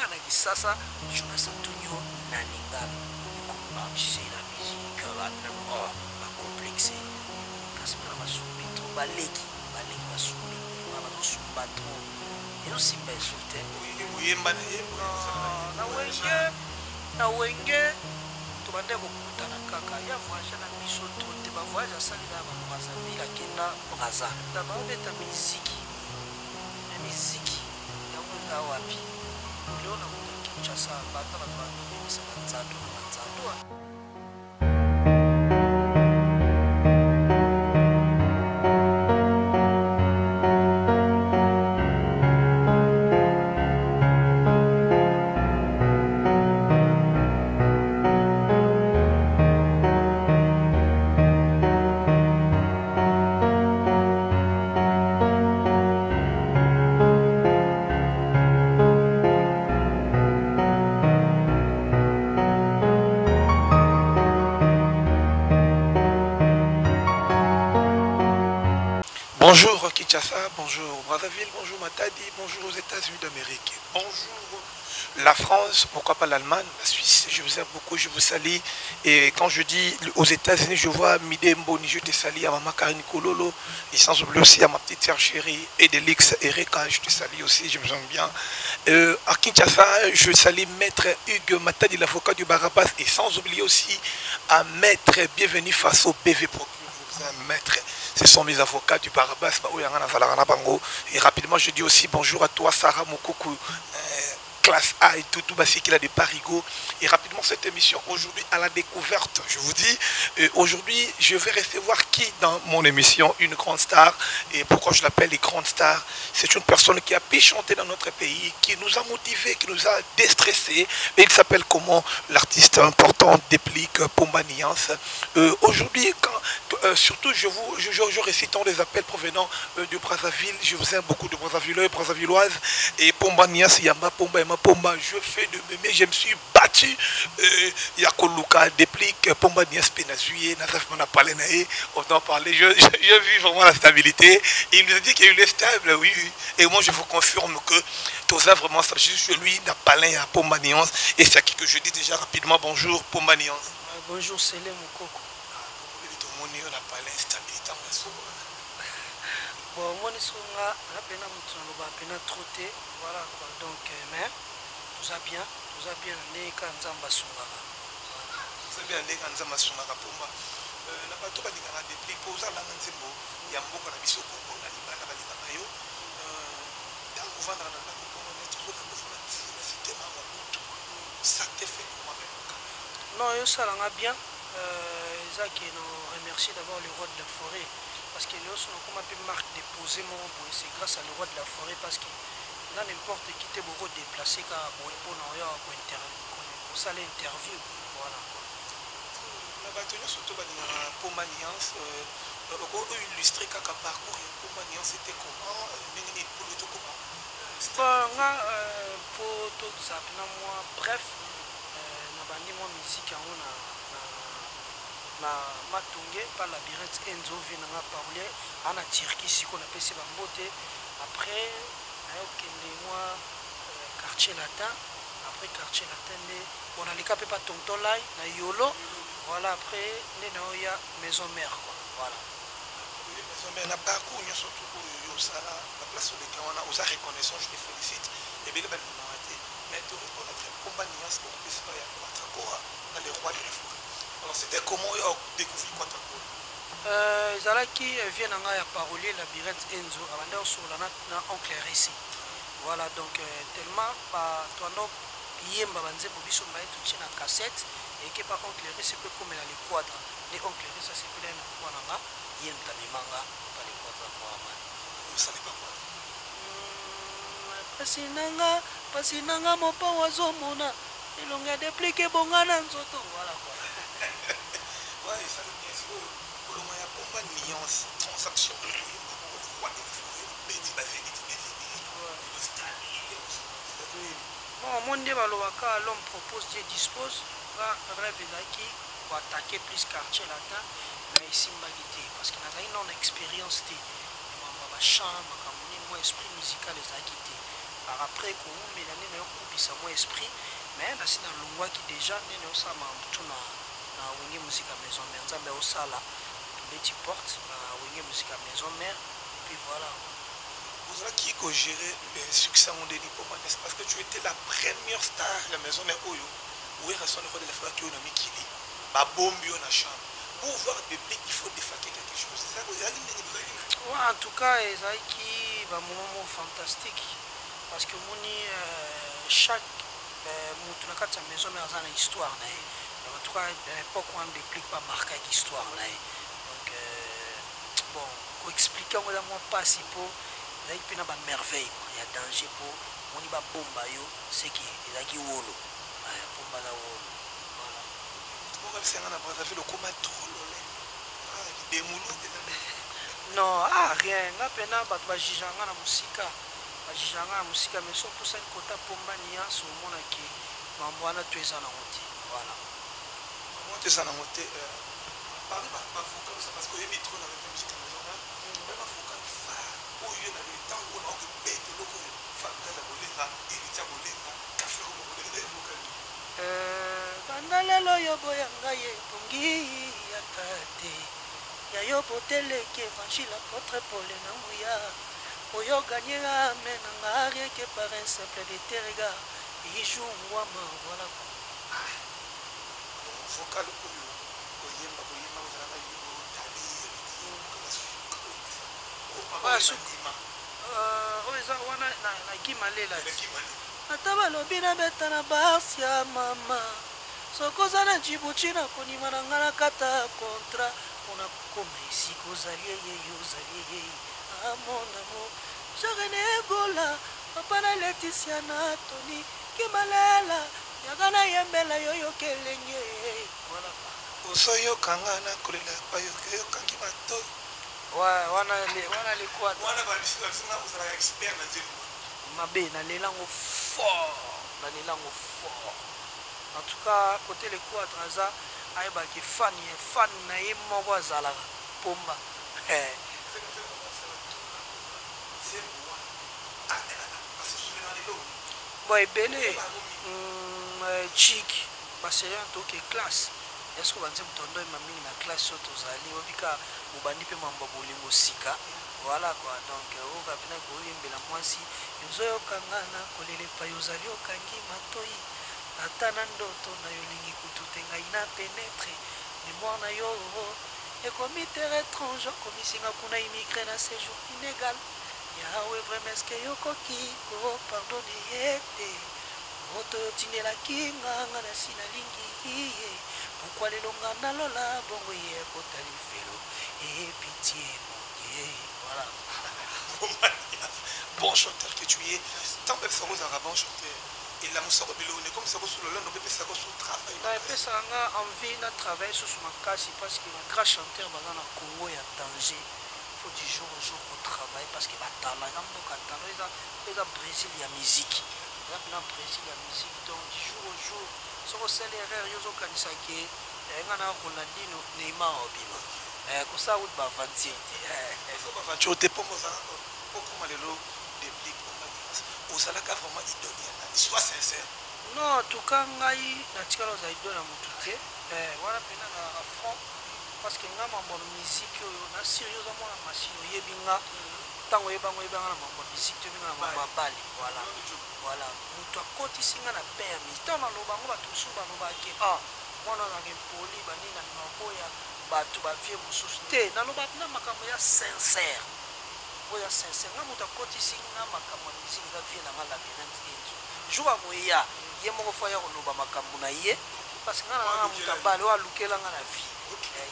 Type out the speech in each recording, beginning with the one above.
Awa na Kisasa, journaliste atuni yo na lingala, ekomi ba c'est la musique, ba oh, ba complexe. Kasi bana basumbi trop, baleki, baleki basumbi, bazosumba trop. Ezosimba esusu te. Oyemba na ye? Na Wenge, na Wenge tobandaki kokutana kaka ya voyage na biso trop te. Ba voyage asali na ba Brazzaville, akenda Brazza. Babeta miziki, mais miziki yango eza wapi? Leo na kuta Kinshasa, banda bato bandobimisa banzando na banzando. Bonjour Kinshasa, bonjour Brazzaville, bonjour Matadi, bonjour aux États-Unis d'Amérique, bonjour la France, pourquoi pas l'Allemagne, la Suisse, je vous aime beaucoup, je vous salue. Et quand je dis aux États-Unis, je vois Mide Mboni, je te salue, à Maman Karine Kololo, et sans oublier aussi à ma petite sœur chérie, Edelix Ereka, je te salue aussi, je vous aime bien. À Kinshasa, je salue Maître Hugues Matadi, l'avocat du Barabas, et sans oublier aussi à Maître Bienvenue Faso BV Procure, je vous aime, Maître. Ce sont mes avocats du Barabas, bah, oui, et rapidement, je dis aussi bonjour à toi, Sarah Moukoukou, classe A et tout, tout Bassikila de Parigo. Et rapidement, cette émission aujourd'hui à la découverte. Je vous dis, aujourd'hui, je vais recevoir qui dans mon émission? Une grande star. Et pourquoi je l'appelle les grandes stars? C'est une personne qui a pu chanter dans notre pays, qui nous a motivés, qui nous a déstressés. Et il s'appelle comment? L'artiste important Deplick Pomba Niance. Aujourd'hui, quand surtout, je récite des appels provenant de Brazzaville. Je vous aime beaucoup de Brazzavillois et Brazzavilloises. Et Pomba Niance, Yamba, Pomba, Yamba, Pomba, je fais de mémé, je me suis battu. Yakoluka, Deplick, Pomba Niance, Penazuye, Nazaf m'en a parlé, naé, on en parlait. Je vis vraiment la stabilité. Et il nous a dit qu'il est stable, oui, oui. Et moi, je vous confirme que Toza vraiment stable. Je suis lui, n'a pas l'air à Pomba Niance. Et c'est à qui que je dis déjà rapidement bonjour, Pomba Niance. Bonjour, c'est Célé Moukoko. On a parlé stabilité en réseau. Bon, moi, nous sommes là, on a peine à nous, on a peine à trotter, voilà quoi. Donc, mais, tout ça bien, tout ça bien, on est quand Nzamba Sungara. Tout ça bien, on est quand Nzamba Sungara pour moi. Na bato ba lingaka Deplick, po oza langa nzembo ya mboka na biso Congo, na libanda ba lingaka yo. Ntango ovandaka na ndako bongo, neti ozokende ofanda ti na cité Mama Mobutu, ça te fait comment même quand même? Non, yo salanga bien. Eza ke no remercier d'abord le roi de la forêt, parce que leo sono koma pe marque déposée moko boye, c'est grâce à le roi de la forêt, parce que na n'importe qui te boko déplacer ka boye po na oyo ko kosala interview, voilà quoi. Na bato nyonso to balingaka Pomba Niance, oko illustrer kaka parcours ya Pomba Niance, c'était comment, ndenge nini pour to koma Bon, nga po to zapna moi, bref, na bandi moi musique yango na Matonge par labyrinthe Enzo vi na nga parolier ana Turquie siko na pesi ba mbote. Après na yo kende moi quartier latin, après quartier latin nde bon na lika pe pa tonton lai na yolo, voilà, après nde na yo ya maison mère quoi, voilà. Maison mère na parcours nyonso tout oyo yo osala, na place oleka wana oza reconnaissant, je te félicite. Ebele ba lingaka te, mais to reconnaître Pomba Niance beaucoup plus pas ya Quatracora na le roi de la forêt. Alors c'était comment yo découvrir Quatracora? Ezalaki vie na ngai ya parolier labyrinthe Enzo abanda osola na oncle Resi. Voilà, donc tellement ba toando yemba banzembo biso mbaye tutie na cassette et que par oncle Resi peut comme la le quadra. Les oncle Resi ça c'est peut-être na kwa nanga yemba mimanga pa le quadra kwa man. Vous savez pas quoi? Pasi nanga, pasi nanga mopa wazomona elonga Deplick bonga na nzoto, voilà quoi. Ouais, ça le bien sûr. Olonga ya Pomba Niance, transaction de roi de la forêt, Betty Bazeli, Bazeli. Bon, mon Dieu, balobaka, l'homme propose, Dieu dispose. Va rêve ezalaki pour attaquer plus quartier latin, mais ici mbagité parce que nazali non expérience te. Ba chant, makambo nini, moi esprit musical ezalaki te. Par après kowumela nde nayo kubisa mwa esprit, mais nasi nalongwaki dejà nde nayo sala makambo tout na na Wenge Musica Maison Mère. Nzambe aosala tobeti porte na Wenge Musica Maison Mère puis voilà. Ozalaki ko gerer succès yango ndeni Pomba n'est-ce parce que tu etais la première star ya Maison Mère oyo Werrason le roi de la forêt oyo na mikili babombi yo na chambre pour voir Deplick il faut defaquer quelque chose ezalaki ndenge bozalaki na Ouais, en tout cas ezalaki ba moment moko fantastique parce que omoni chaque mutu na kati ya Maison Mère aza na histoire na ye. Donc en tout cas na epoque wana Deplick ba marquaki histoire na ye. Donc bon ko expliquer yango eza mwa pasi po ezalaki pe na ba merveille quoi ya danger po omoni ba bomba yo ce que ezalaki wolo pomba aza wolo voilà. Mutu moko ayebisa nga na Brazzaville okoma trop lolendo ah libemulu eza nini? Non ah rien nga pena batu ba jugeaka nga na musika ba jugeaka nga na musika mais soki opusani kota pomba nuance omona ke mambo wana tout eza nango te voilà. Mambo wana tout eza nango te parmi ba vocal oza parce que oyebi trop na musique ya maison mère parmi ba vocal phare oyo na le temps oyo naoki beta eloko oyo Fabrigas akolenga Heritier akolenga Kafero akolenga eza vocal nini? Banda lelo yo boya ngai ebongi ata te ya yo boteleki evangile apotre pole na nguya oyo gagne ame na nga rien que par un simple de tes regards bijou ngwama voilà quoi. Ah donc vocal oyo koyemba koyemba ozalaka yo Dali Heritier vocal ya suka oyo epesa oyo papa Oyo ya oyo suka ndima oyo eza wana na Guy Malela na Guy Malela. Ata balobi nabeta na bars ya mama soki oza na Djibouti nakondima na nga nakata contrat pona kokoma esika ozali eyeye ozali eyeye ah mon amour Jean Rene Gola papa na Laetitia na Tony Kimalela yaka nayembela yo yoka elenge voilà quoi. Ozoyoka nga nakolela bayoka yokangi matoyi. Ouais wana wana lekwata. Wana ba biso nga ozalaka expert na nzembo wana. Mabe na lela ngo fort na lela ngo fort en tout cas cote le quadra aza ayeba ke fan ya fan na ye moko azalaka pomba eh. Bon ebele chic ba serie wana toke classe est ce que ba nzembo tondo yemba mingi na classe oyo tozali oyebi kaka bobandi pe mambo ya bolingo sika voilà quoi donc oyoka pena koyembela mwasi ozoyoka nga na kolela epai ozali okangi matoyi ata na ndoto na yo olingi kutu te ngai na penetre memoire na yo ekomi terre étrange okomisi nga kuna immigré na séjour inégal Yahweh vraiment est-ce que yokoki ko pardonner ye te moto oyo otindelaki nga nga nasi nalingi ye pourquoi lelo nga nalola bongo ye akota lifelo eh pitie mon Dieu voilà. Bon chanteur que tu es, tant que ça ozalaka bon chanteur elamusaka biloko ekomisa ko solo lolendo epesaka so travail. Na epesaka nga envie na travailler susu makasi parce que ba grand chanteur baza na Congo ya danger faut du jour au jour ko travailler parce que ba talent eza mboka talent eza eza Brésil ya musique eza pena Brésil ya musique donc du jour au jour soki osali erreur yo ozokanisa ke nga na Ronaldinho Neymar obima kosala kutu ba aventure te. Ba aventure te po okoma lelo Deplick ozalaka vraiment idole ya nani sois sincère. Non en tout cas ngai natikala kozala idole ya mutu te wana pena nazalaka franc parce que nga mambo ya musique oyo na sur yo oza mwana machine oyebi nga ntango oyeba nga oyeba nga na mambo ya musique toyebi nga na mambo ya bale voilà voilà mutu akotisi nga na bain ya musique ntango naloba yango bato mosusu balobaka ke ah mwana azalaka impoli banini na maboya bato ba vie mosusu te naloba na makambo ya sincère oyo ya sincère nga moto akotisi nga makambo ya musique eza vie na nga Labyrinthe Enzo jour akoya ye moko fo aya koloba makambo na ye parce que nga na nga moto abale oyo alukela nga na vie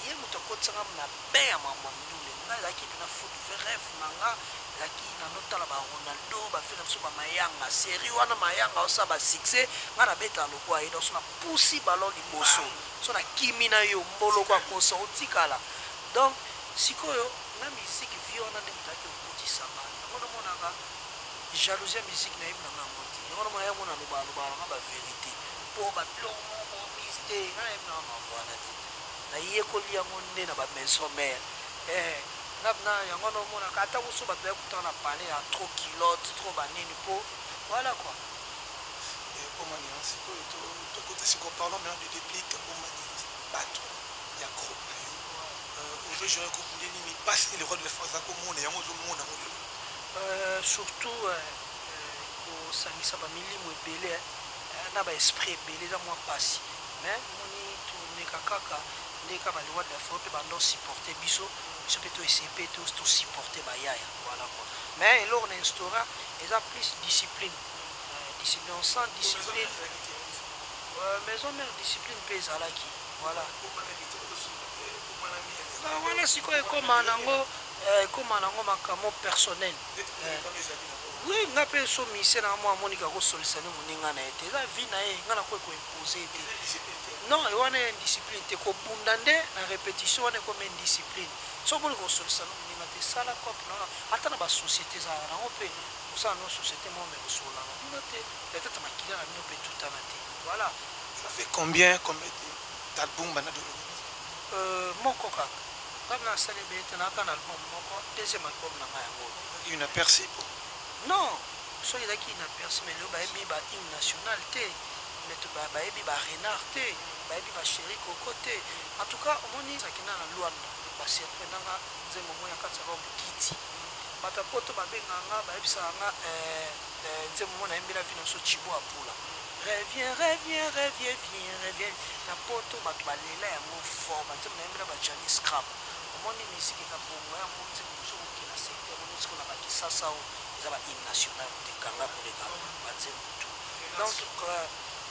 ye moto akotisa nga na bain ya makambo ya ndule nga ezalaki mpena foot vrai rêve na nga ezalaki nanotala ba Ronaldo ba vie na biso ba Mayanga série wana Mayanga osala ba succès nga nabetaka lokwa ye donc so napusi ballon liboso so nakimi na yo mboloko akosa otikala donc sikoyo nga musique vie wana nde moto ayaki kokotisanga yango namonaka jalousie ya musique nayebi na nga yango te yango namona yango nalobaka lobaka nanga ba vérité mpo babiloko moko mise te nga nayebi nanga makambo wana te nayekoli yango nde na ba maison mère nga na yango naomonaka ata mosusu bato bayakutana na palais ya trop culotte trop banini mpo Voilà quoi. Pomba Nuance, sikoyo tokota sikoyo, parlons maintenant de Déplick. Pomba Nuance, bato ya groupe na yo, ozogérer groupe nde nini? Mpasi le roi de la France akomona yango, ozomona yango lelo? Surtout kosangisa bamilimo ebele na baesprit ebele eza mwa mpasi, mais moni tomeka kaka nde kaka ba le roi de la forêt mpe bando supporte biso, biso mpe toessayer mpe tosupporte bayaya. Voilà quoi. Mais eloko na instaura eza plus discipline, discipline. Sans discipline, maison mère, discipline mpe ezalaki. Voilà, wana sikoyo ekóma nango makambo personnel. Oui, nga mpe so mise na mwa amonika kosolisa ne moninga na ye te, eza vie na ye, nga nakoki koimpose te. Non, wana indiscipline te, kobunda nde na répétition wana ekoma indiscipline. So omoni kosolisa no moninga te, sala cope na ata na basociété ezalaka nango mpe kosala no société moko, me kosolola na bino te, peut-être makila na bino mpe tutana te. Voilà. Ça fait combien d'albums bana de? Moko kaka. Nga nasali ebele te, nayaka na album moko, deuxième album na ngai yango. Inaperçu po? Non, soki ezalaki inaperçu, mais lelo bayebi ba hymne national te, mais bayebi ba renard te, bayebi ba chéri coco te. En tout cas, omoni akenda na Lwanda, basurprenanga nzembo moko ya kati ya album Kiti. Bato ya poto babengaka nga, bayebisaka nga nzembo moko nayembela vi na biso Chibo Apula, "Reviens, reviens, reviens, viens, reviens". Na poto bato balela yango fort, banzembo nayembela bajani scrap. Omoni musique eza bongo yango, nzembo mosusu okokenda secteur ono siko na bakisasa oyo eza ba hymne national kotekanga koleka banzembo tu. Donc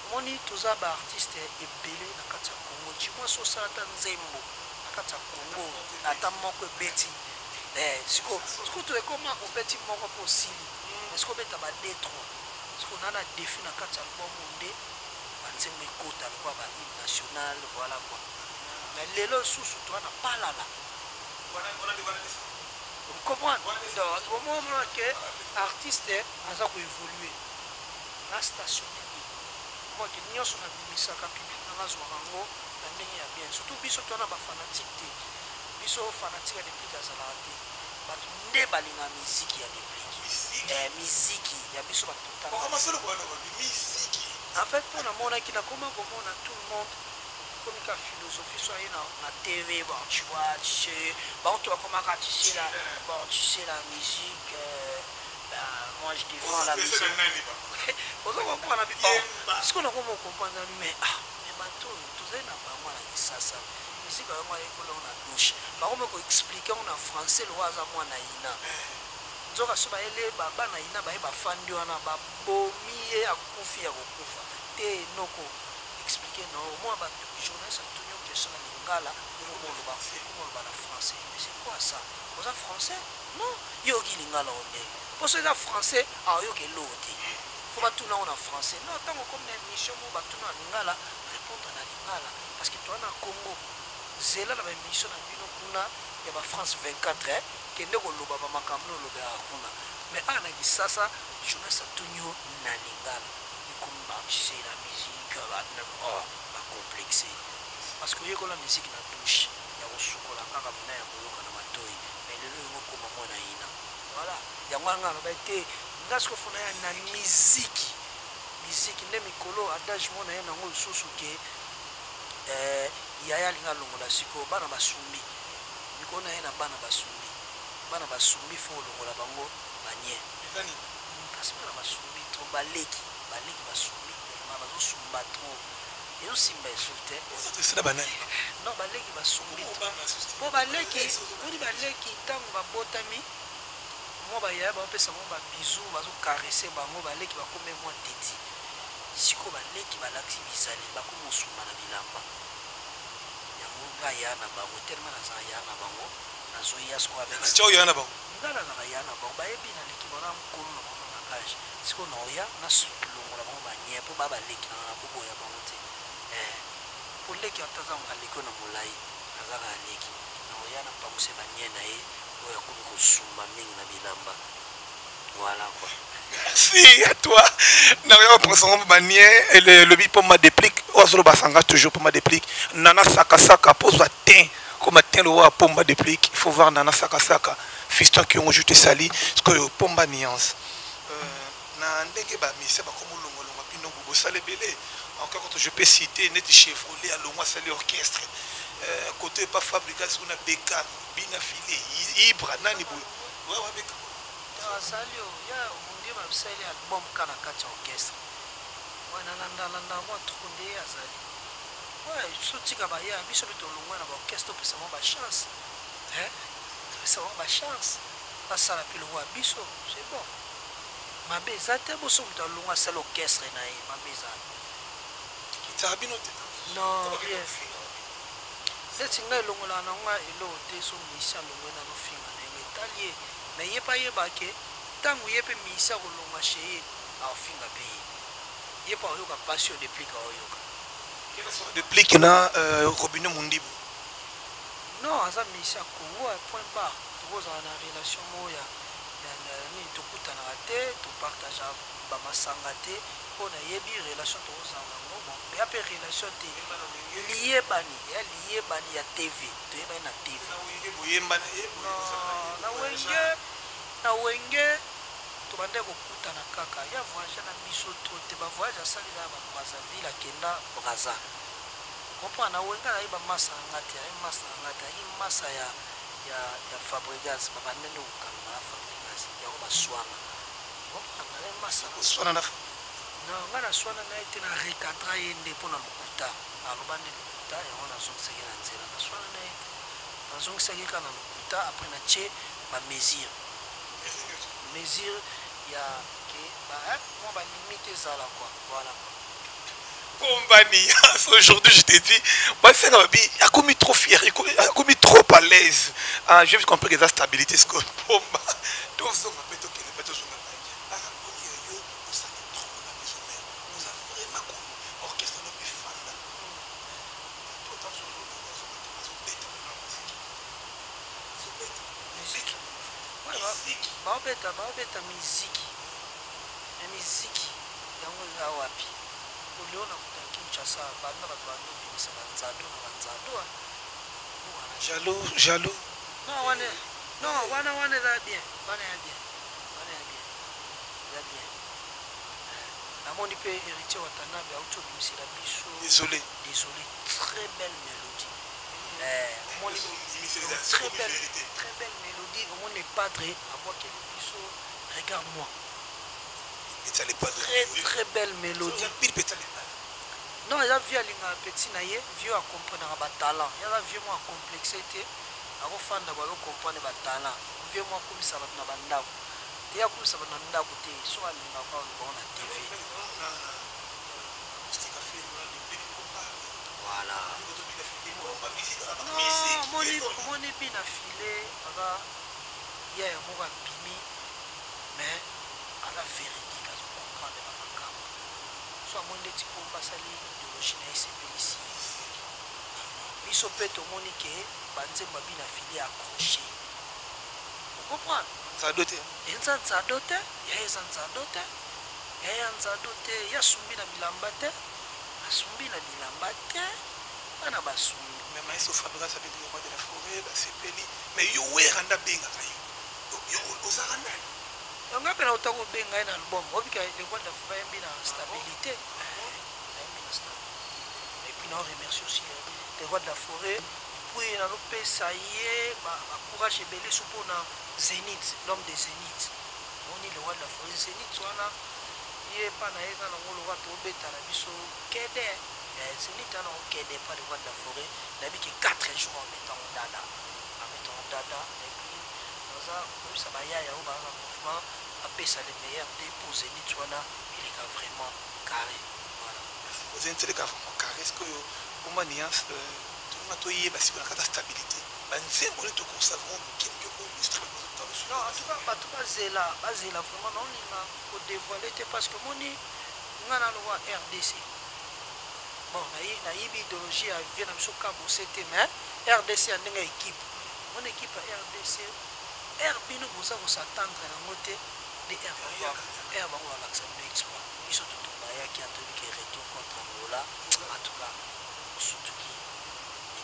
omoni toza baartiste ebele na kati ya Congo. Du moins so osala ata nzembo na kati ya Congo ata moko ebeti, siko sikutu ekoma obeti moko mpo osili, mais siko obeta ba 2 3, siko na na défi na kati ya album nde banzembo ekota lokola ba hymne national. Voilà quoi. Mais lelo lisusu toza na palala, comprendre? Donc omona ke artiste aza koévolue na stationne te, moke nyonso nabimisaka, public nanga azwaka yango na ndenge ya bien. Surtout biso toza na bafanatique te, biso fanatique ya Déplick azalaka te. Bato nde balinga miziki ya Déplick, miziki ya biso bato. En fait, mpo namonaki, nakoma komona tout le monde komi ka philosophie. So aye na TV, bon, tu vois, tu sais, bango to bakomaka, tu sais la, bon, tu sais, la musique, ben, moi je défends la musique. Oza comprendre? Sikoyo nakoma comprendre, mais ah, mais bato oyo tozali na bango na Kisasa, musique yango ayekola na douche, bakomi koexpliquer yango na français lokwa aza mwana ina. Nzoka so bayele bana ina baye bafandi wana, babomi ye, akufi ya kokufa te. Noko expliquer no mwa bato, journaliste atuni yo question na lingala, omoloba na français. Mais c'est quoi ça? Oza français? Non, yoki lingala o ndenge mposo eza français, aoyoka eloko te. Fo batuna ngo na français. Non, ntango komi na émission mo batuna na lingala, répondre na lingala, parce que toza na Congo. Zela na baémission na bino kuna ya ba France 24, kende koloba bamakambo na olobelaka kuna. Mais awa na Kisasa, journaliste atuni yo na lingala, ekomi ba tu sais, la musique, oh, bacomplexe, parce que oyekola musique na douche ya kosukola kaka mona ya koyoka na matoi. Mais lelo yango okoma mwana ina. Voilà, yango wana nga aloba te, nga sikoyo fona ya na miziki. Miziki nde mikolo adage mona ye nango lisusu ke yaya alingi alongola sikoyo bana basumbi. Mikolo na ye na bana basumbi, bana basumbi, fo kolongola bango banie, kasi bana basumbi trop, baleki baleki basumbi tellement, bazosumba trop, ezosimba esusu te. Non, baleki basumbi mpo baleki, oni baleki ntango babotami, mwa bayaya baopesa bango babizu, bazocaresser bango, baleki bakomi mwa teti. Sikoyo baleki balakisi bizali, bakomi kosumba na bilamba. Yango ngai ya na bango, tellement nazala ya na bango, nazoya sikoyo avec ya na bango. Nga nazala ya na bango, bayebi naleki bango na mokolo na bango na age. Sikoyo naoya nasulongola bango banie mpo ba baleki nanga na koboya bango te. Po leki ata aza aleki oyo na molai, azaka aleki, naoya na panguse banie na ye oyo akomi kosumba mingi na bilamba. Voilà quoi. Merci à toi. Naria prendre banie le bi pour ma Déplick, ozo basanga toujours pour ma Déplick. Nana saka saka pose atteint comme atteint le roi pour ma Déplick. Il faut voir Nana saka saka. Fiston qui ont je te sali ce que Pomba Nuance. Na Na ndenge ba musiciens bakoma olongolonga bino bosala ebele. Encore quand je peux citer neti Chevrolet alongwa, asali orchestre, côté pa Fabregas kuna, Beka bina file Ibra nani boye wa Beka. Azali oyo ya ondie basali album ka na kati ya orchestre wana, nalandalanda mwa trop nde ye azali. Ouais, sotika baya biso mpe tolongwa na baorchestre, topesa mwa bachance, topesa mwa bachance, basala mpe longwa ya biso, c'est bon. Mabe eza te. Boso moto alongwa, asala orchestre na ye, mabe eza? Kitaka bino te? Non, rien. Neti ngai, elongolaka na nga eloko te. So misi alongwe, nazofinga na ye, etali ye. Mais ye mpe ayeba ke ntango ye mpe misi akolongwa chez ye, akofinga mpe ye, ye mpe akoyoka mpasi oyo Deplick aoyoka. Deplick na Robino Mundibu. Non, aza misi ya Congo, point barre. Tokozala na relation moko ya nini, tokutanaka te, topartager bamasanga te, mpo nayebi relation tokozala nango. Bon, ya mpe relation te, liyebani ya liyebani ya TV, toyebani na TV. Boyemba na ye? Na Wenge, na Wenge tobandaki kokutana kaka ya voyage na biso to te. Bavoyage asalila ya baBrazzaville, akenda Braza, comprendre. Na Wenge nayeba masa na nga te, aye masa na nga te, ayaki masa ya Fabregas. Babandende kokanga na Fabregas yango, baswana, comprendre, aye masa. Oswana na? Non, nga naswana na ye te, na recadrer ye nde mpo na lokuta aloba nde lokuta yango, nazongisaki na nzela. Naswana na ye te, nazongisaki kaka na lokuta. Après natie bamesure, mesure ya ke mwa balimite ezala quoi, voilà quoi. Pomba, aujourd'hui je te dis, moi c'est a trop fier, a trop à l'aise. Ah, j'ai compris que la stabilité, ce que Pomba, tout ça, on peut tout par rapport à yo, vous avez trop la maison mère, vous avez vraiment connu, orchestre no bifanda. Pourtant, musique, baobeta, baobeta miziki ya miziki yango eza wapi? Olio na kuta Kinshasa, banda bato bando obimisa banzado na banzado. Jaloux, jaloux. Non, wana non, wana wana eza bien, wana ya bien, wana ya bien, eza bien. Namoni mpe Héritier Watanabe auti obimisela biso. Désolé. Désolé, très belle mélodie. Omoni, très belle, très belle mélodie. Omoni Padre abwakeli biso Regarde moi, très très belle mélodie. Non, eza vieux alingaka petit na ye, vieux acomprenaka batalent. Yaza vieux mo acomplexe te, akofanda boye, akocomprendre batalent. Vieux mo akomisa bato na bandako te, akomisa bato na ndako te. So alingaka olobango na TV, voilà. Omoni bina file aza yaya moko abimi, mais aza véridique, azocomprendre bamakambo. So amoni ndeti mpo basali idéologie na ye, esepelisi biso mpe tomoni ke banzembo ya bina file accroché, ocomprendre. Nzado te. Eza nzado te, ya eza nzado te, ya ya nzado te. Ya sumbi na bilamba te, asumbi na bilamba te, bana basumbi. Mais maestro Fabregas abeli le roi de la forêt, basepeli. Mais yo, Wera nde abengaka yo, yo ozaka nani? Nga mpe nauta kobenga ye na album. Obika le roi de la forêt ayembi na stabilité, ayembi na stabilité. Et puis nao remercie aussi le roi de la forêt, puis nalopesa ye bacourage ebele so mpona Zénith, l'homme de Zénith. Omoni le roi de la forêt, Zénith wana, ye epa na ye eza nango lokwa tobeta na biso kede. Zénith wana okede epa le roi de la forêt, nayebi ke 4 jours abetango dada, abetango dada. Et puis naza koyebisa bayaya oyo baza na mouvement, apesa le meilleur nde mpo Zénith wana eleka vraiment carré, voilà. Zénith eleka vraiment carré. Est ce que oyo Pomba Nuance, tolinga toyeba sikoyo na kati ya stabilité, banzembo nde tokosa vraiment moke moke koillustre? Non, en tout cas bato bazela, bazela vraiment. Naolinga kodévoile te parce que moni nga na lokwa RDC. Bon, nayebi idéologie ya vie na biso kabose te, mais RDC ya ndenge ya équipe, mon équipe ya RDC r, bino boza kos'attendre nango te nde r r bango balakisa bino exploit. Biso tutu bayaki, atoyebi ke retour contre Angola, en tout cas osutuki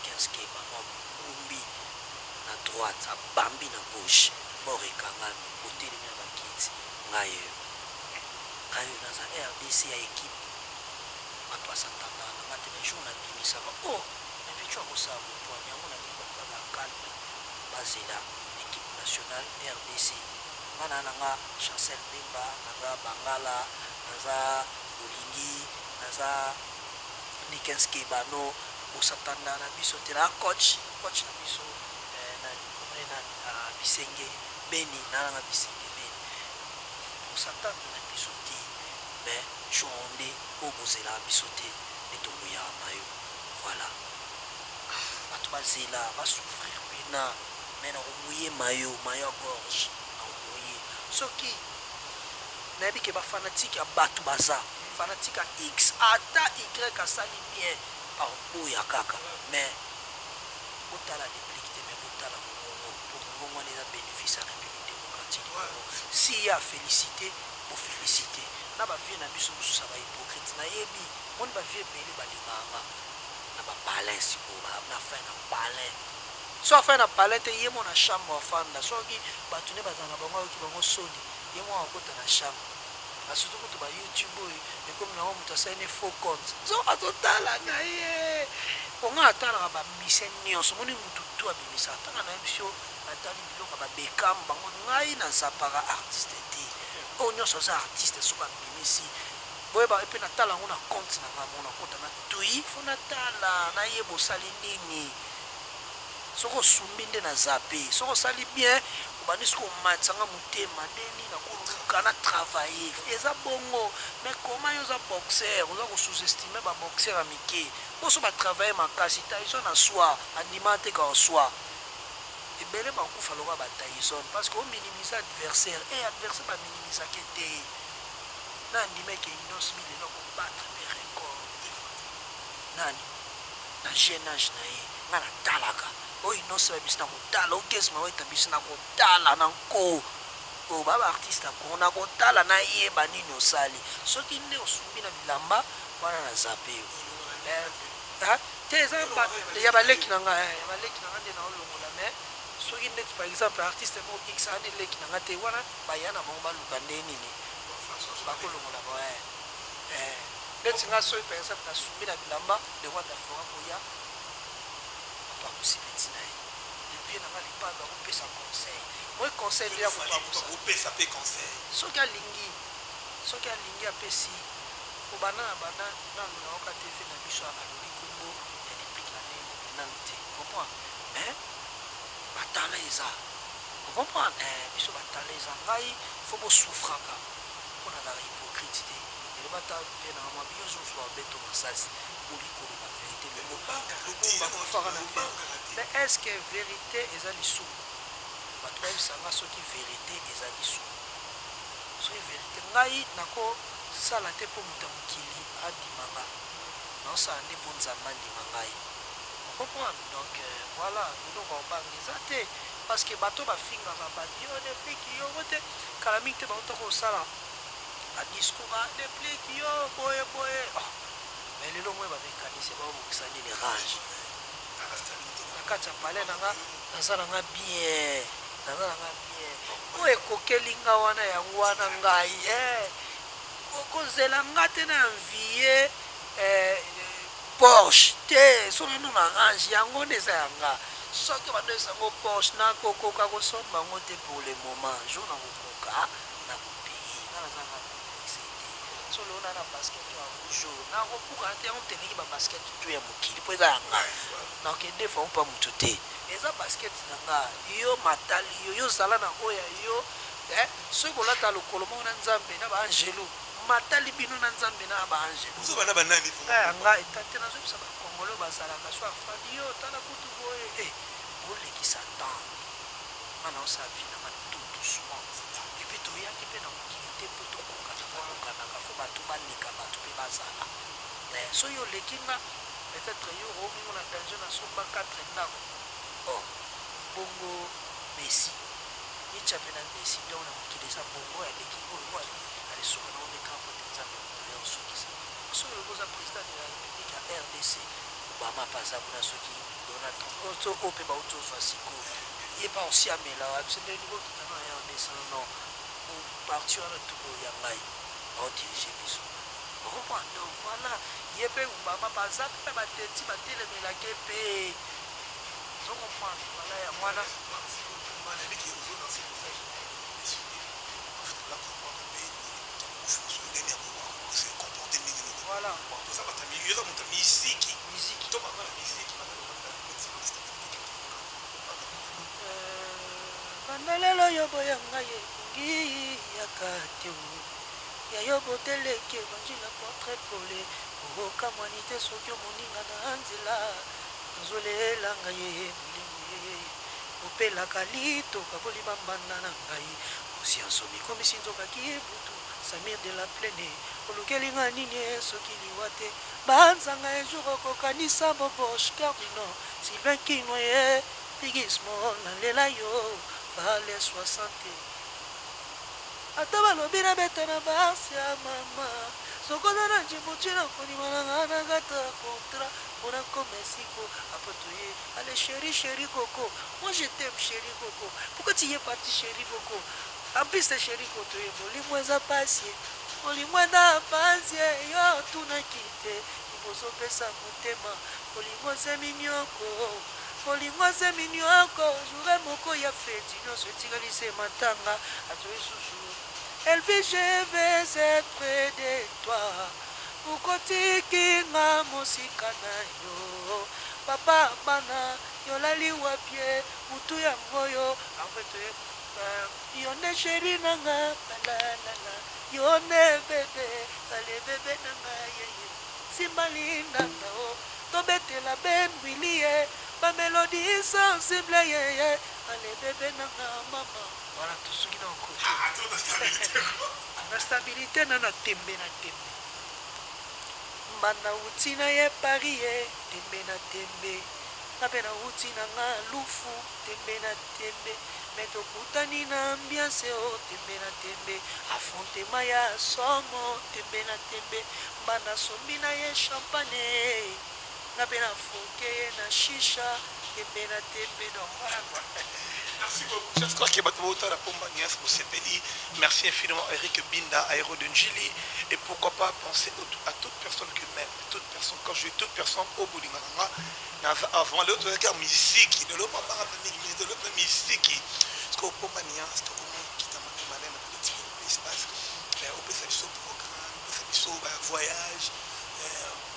15 ke bango abumbi na droite, abambi na gauche, bor ekangami, botelemi na bakiti, ngai oyo. Ngai naza rdc ya equipe, bato basatandaka na nga te, mais jour nabimisaka, oh, mais Pitshou akosala boye po nani? Yango nalingi bato bazala calme, bazela equipe nationale rdc. Nga naa na nga Chancel Mbemba, naza Bangala, naza Bolingi, naza Nikens Kebano, bosatandaka na biso te. Naa coach, coach na biso nani, komona ye nani, Bisenge Beni, naa na nga Bisenge Beni. Bosatandre na biso te, mais jour yango nde oyo bozelaka biso te nde tokoyaka mayo. Voilà, bato bazela, ba souffrir pena, mais nakomouiller mayo, mayo ya gorge nakomouiller. Soki nayebi ke ba fanatique ya bato baza fanatique ya X, ata Y asali bien, bakoboya kaka. Mais botala Deplick te, mais botala mongongo, po mongongo wana eza bénéfice ya République démocratique du Congo. Si ye a félicité, bofélicité. Na ba vieux na biso mosusu ya ba hypocrite, nayebi moni ba vieux ebele balingaka nga na bapalin. Sikoyo na fin na palin, so afai na palin te, ye mo na chambre afanda. Soki bato nde bazala na bango, ayoki bango soni, ye mo akota na chambre. Surtout kutu ba YouTube oyo ekomi nango, moto asali ne faux compte, so azotala na ye. Ponga atalaka bamise nyonso, moni motu tu abimisaka. Ntanga nayebi so natali biloko ya babekam bango, ngai nazapaka artiste te. Oyo nyonso aza artiste, soki abimisi, boyeba epe natala yango na compte na ngai mo, nakota na tui, fo natala, nayeba osali nini. Soki osumbi nde na zape, soki osali bien, obandi soki omatisanga motema ndeni nakoluka na travailler, eza bongo. Mais comment yo oza boxer, oza kosous-estimer baboxer ya mike boso batravaille makasi? Tyson aswa, andima te ka oswa ebele, bakufa lokola ba Tyson, parce que ominimiser adversaire e adversaire baminimisake te. Na andima eke Innoss'B lelo akobattre mpe record nani na jeune âge na ye. Nga natalaka oyo Innoss'B biso na kotala, ogesma oyo biso na kotala na nko oyo ba baartiste ya Kongo, na kotala, nayeba nini osali. Soki nde osumbi na bilamba wana, na zape yo te. Eza ya baleki na nga, ya baleki na nga nde naolongola. Mais soki ndeti par exemple artiste moko X ani leki na nga te, wana baya na bango, baluka nde nini bakolongola ba neti nga. Soki par exemple nasumbi na bilamba, le roi d'Afora koya apakusi peti na ye, le vieux na nga Lipando akopesa conseil. Moi conseil nde ya kopakusa. Opesa mpe conseil. Soki alingi, soki alingi, apesi. Kobanda na banda nanu nayoka te ve na biso alobi kombo ya Deplick na ndenge moko nanu te, comprendre. Mais batala eza, ocomprendre, biso batala eza. Ngai fo bosouffraka mpo nazalaka hypocrite te. Eloba ta mpe na mwa biyo ozozwa obeto masasi, olingi koloba vérité, bakufaka na vérité. Mais est ce que vérité eza lisumu? Bato bayebisanga soki vérité eza lisumu. Soki vérité, ngai nakosala te mpo moto ya mokili andima nga, naosala nde mpo Nzambe andima ngai, ocomprendre. Donc voilà, eloko ya kobanga eza te, parce que bato bafingaka bato, yo Deplick, yongo te, kala mingi te bauta kosala badiscours, a Deplick yo boye boye. Oh. Mais lelo moye bamécanicien baobongisa nini, range na kati ya palais na nga. Naza na nga bien, naza na nga bien. Oyo ekokeli nga wana, yango wana ngai kozela nga te na envie Porsche te. Soki nano na range, yango nde eza ya nga. Soki bandoyesa yango Porsche, nakokoka kosomba yango te pour le moment. Jour nakokoka, nakopaye. Nga naza nga complexe te. So lelo na basket ya rouge oyo, nakobukana te. Yango teleki babasket tu ya mokili mpo eza ya nga. Nakende fa mpa motu te, eza basket na nga. Yo matali yo, yo zala na oyo ya yo. Soki kolata lokolo moko na Nzambe na baangelu, matali bino na Nzambe na baangelu. Ozobana banani? Ngai ya nga eta te. Nazobisa bakongolo bazalaka so afandi, yo tala kutu boye, bolekisa temps. Nga naosala vie na nga tout doucement. Et puis toyaki mpe na mokili te mpo tokokanaka kokanaka, fo bato baleka, bato mpe bazala. Soki oleki nga, peut-être yo omingo na danger, nasomba 4 ndako. Oh, bongo Messi mitya mpe na Messi. Donc na mokili eza bongo, aleki oyo, oyo alisuka nango nde kaka te. Nzambe moto ya osukisa. Soki olobi oza président de la République ya RDC, Obama mpe aza kuna, soki Donald Trump oyo mpe bauti ozwa sikoyo, ye mpe osiamela biso ndenge kokita na RDC. Non, parti wana tuko ya ngai. Baodirige biso, ocomprendre? Donc voilà, ye mpe bama baza mpe bateti batelemelaki mpe, ozocomprendre? Voilà, yango wana. Nayebi ozolancer message, ndenge ya comporter ndenge nini. Voilà. Toza bato ya, yoza moto ya misiki. Musique. To banga na misiki. Banda lelo yo boya ngai ebongi yaka te o ya yo boteleki evanjile apôtre Paul. Okamwani te soki omoninga na nzela nazolela ngai ye molimo ye opelaka litoka bolima mbanda na ngai osianso mikomisi nzokaki butu. Samir de la Plaine, olukeli nga nini soki liwa te? Banzanga ejour okokanisa Bobosh Cardino Sylvain Kinwa ye Bigismo nalela yo vale 60. Ata balobi nabeta na basi ya mama, sokoza na Djibouti na kondima na nga na kata contrat mpona koma esiko apo toye. Ale chéri, chéri coco, moi je t'aime, chéri coco, pourquoi tu es parti, chéri coco? En plus chéri koto ye molimo eza pasi, molimo eza pasi. Yo tunaki te liboso opesa motema. Bolingo eze minioko, bolingo eze minioko. Jour moko ya feti nyonso etikali se matanga. Atoyi susu Elvi, je vais être près de toi. Okotiki nga mosika na yo, papa bana yolali wapie mutu yango yo afetoye yo nde chéri nanga balalala yo nde bébé ale bébé nanga yeye simba lindanda o tobetela benwili ye bamélodie sensible yeye ale bébé nanga mama. Voilà, tosuki na okote na stabilité na na tembe na tembe. Mbanda wuti na ye Paris ye tembe na tembe, nga mpe nauti na nga lufu tembe na tembe, me tokutani na ambiance o tembe na tembe, affrontement ya somo tembe na tembe. Mbanda sombi na ye champagne, nga mpe nafoke ye na shisha tembe na tembe. Donc voilà quoi. Merci beaucoup. J'espère que bato botala Pomba Nias Bosepeli. Merci infiniment Eric Binda, Aéro de Njili. Et pourquoi pas penser à toute personne que m'aime. Toute personne, quand je dis toute personne, au bout du avant l'autre, la musique, de l'autre, de l'autre musique. Parce que Pomba Nias, tout le monde qui t'a malin, malin, espace, opesa biso programme, opesa biso voyage,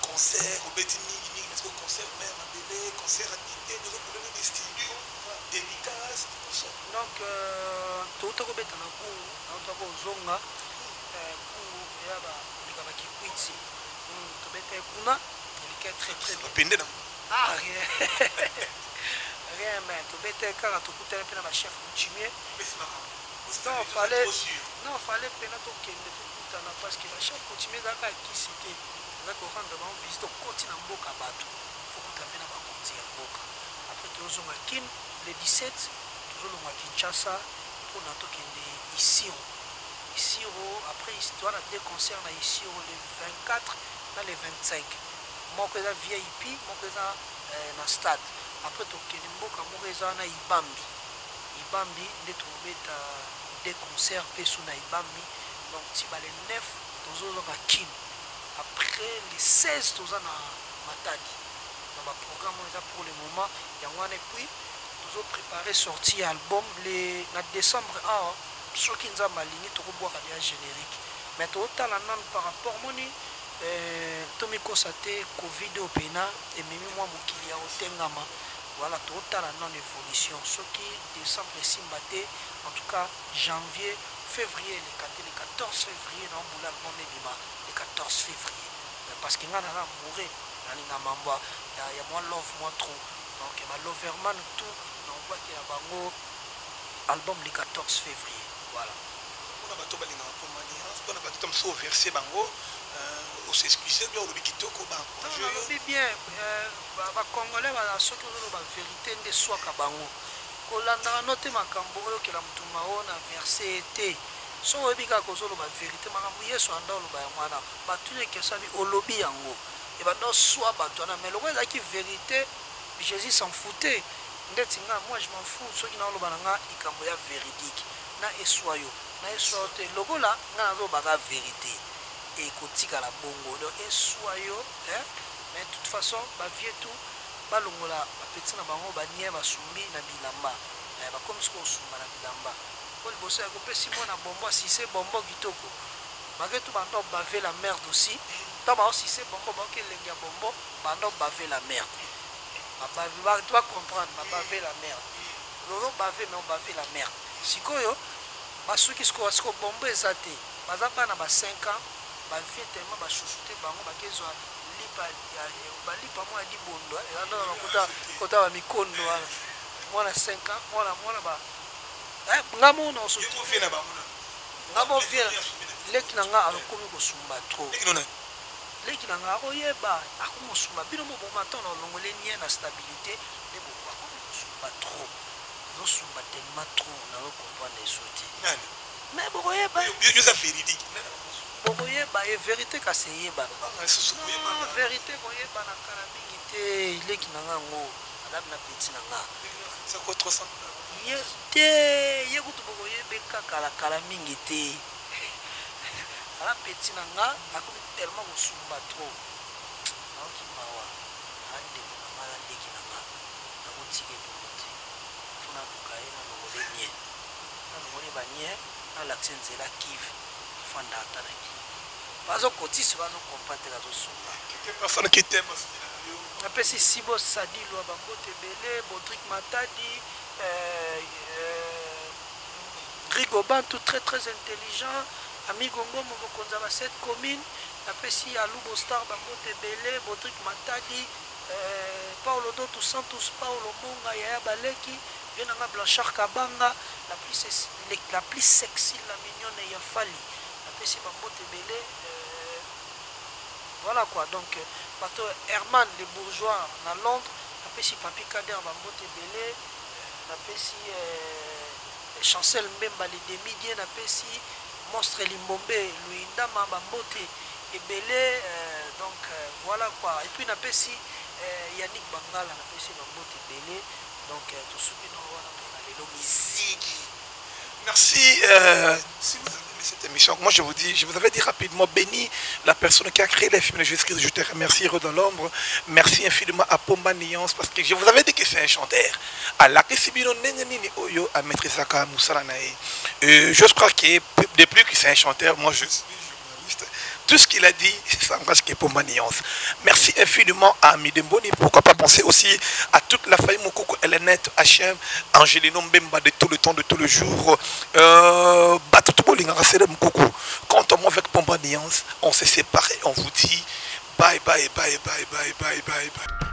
concert, obeti mingi mingi, parce que concert même mabele, concert anité, tozopoloni des studios, dédicace. Donc touta kobeta na Kungu, nauta kozonga Kungu ya baleka bakikwiti, tobeta ye kuna, elika très très bien. Bapende na Ah, rien rien, mais tobeta ye kaka, tokutani mpe na bachef coutumier. Non, fallait, non, fallait mpena tokende tokutana parce que bachef coutumier ezalaka ya kisi te, eza korendre bango visite. Okoti na mboka bato, fokuta mpe na bakonzi ya mboka. Après tozonga Kin le 17, tozolongwa Kinshasa mpona tokende Isiro. Isiro, après toza na deux concerts na Isiro, le 24 na le 25. Moko eza VIP, moko eza na stade. Après tokende mboka moko eza wana Ibambi. Ibambi nde tokobeta deux concerts mpe su na Ibambi. Donc ti ba le 9 tozozonga Kin. Après le 16 toza na Matadi. Donc baprogramme oyo eza pour le moment yango wana. Et puis tozopréparer sortie ya album le na décembre awa, soki Nzambe alingi, tokobwaka deya générique. Mais totala nanu par rapport moni tomikosa te, Covid oyo mpena ememi mwa mokili ya kotengama. Voilà, totala nanu évolution. Soki décembre esimba te, en tout cas janvier, février eleka te. Le 14 février na ombula album ebima le 14 février, parce que ngai naza amoureux, nalinga mambo ya mwa love mwa trop. Donc baloverman tout naobwakela bango album le 14 février, voilà. Mpona bato balingaka Pomba Nias, mpona bato ta mosusu overse bango, osexcuse bien, olobi kitoko. Nalobi bien, bacongolais baza, soki ozoloba vérité nde swaka bango, kolandaka no te makambo oyokela motu mao na verse te. Soki oyebi kaka ozoloba vérité, makambo Yesu anda oloba yango wana, batuni question abi olobi yango ebanda oswa bato wana, mais lokola ezalaki vérité, Jésus s'en foutait. Ndeti nga, moi je m'en fous. Soki naoloba na nga likambo ya véridique na eswa yo na eswa yo te, lokola nga nazolobaka vérité. Ekotikala bongo donc esua yo hein mais toute façon ba vieux tout balongola ba petit na bango ba nien basumbi na bilamba eh, bakomi sikoyo kosumba na bilamba po liboso ya kopesi mwana bonbon asise bonbon kitoko malgré tout banda obave la merde aussi ntango baosise bonbon baoki elengi ya bonbon banda obave la merde bato bacomprendre babave la merde lolo bave mais obave la merde sikoyo basuki sikoyo sikoyo bonbon eza te. Baza bana ba 5 ans ba vieux tellement ba chouchoute bango bakezwa lipa ya ba lipa mwa ya libondo eza na kota kota ba mikondo wana mwana 5 ans mwana mwana ba eh, nga moko na oso nga moko vie leki na nga akomi kosumba trop leki na nga akoyeba akomi kosumba bino moboma ntango na olongole nie na stabilité nde akomi kosumba trop azosumba tellement trop nazo comprendre eso te. Mais bokoyeba ye. Yo eza veridique. Bokoyeba ye verite kasi eyebana. Non verite koyebana kala mingi te leki na nga yango aza na petit na nga. Ye te ye kutu bokoyebe kaka kala mingi te. Aza petit na nga akomi tellement kosumba trop. Nayoki mawa aza ndeko na nga aza leki na nga nakotika ye bongo te. Faut naluka ye nalongole nie. Nalongoli ba nien nalakisi nzela kive afanda ata na kive bazo kotisa bazo comprendre te bazo sunga. Quelques personnes qui t'aiment basepelaka yo. Napesi Sibo Sadilwa ba mbote ebele, Bodrick Matadi, euh, euh, Rigo Bantu très très intelligent, Amigo Ngomo mokonzi ya ba 7 communes, napesi Alubo Star ba mbote ebele, Bodrick Matadi, euh, Paulo Doto Santos, Paulo Monga, Yaya Baleki, Vieux na nga Blanchard Kabanga la plus la plus sexy la mignonne ya Fally napesi ba mbote ebele euh, voilà quoi donc euh, bato Herman le bourgeois na Londres napesi Papi Kader ba mbote ebele euh, napesi euh, Chancel Mbemba le demi dieu napesi Monstre Limbombe Luyindama ba mbote ebele euh, donc euh, voilà quoi et puis napesi euh, Yannick Bangala napesi ba mbote ebele. Donc tosuki na wana pona lelo miziki. Merci. Si vous avez aimé cette émission, moi je vous dis, je vous avais dit rapidement, béni la personne qui a créé les films de Jésus-Christ. Je te remercie, heureux dans l'ombre. Merci infiniment à Pomba Niance, parce que je vous avais dit que c'est un chanteur. À la Sibino Nenge Nini Oyo, à Maître Zaka Moussala Nae. Je crois que depuis que c'est un chanteur, moi je suis journaliste. Tout ce qu'il a dit, ça engage que Pomba Niance. Merci infiniment à Midemboni. Pourquoi pas penser aussi à toute la famille Moukoko, Elenette, HM, Angelino Mbemba de tout le temps, de tout le jour. Batutu Bolinga, Rasele Moukoko. Quant à moi avec Pomba Niance, on s'est séparés. On vous dit bye, bye, bye, bye, bye, bye, bye, bye.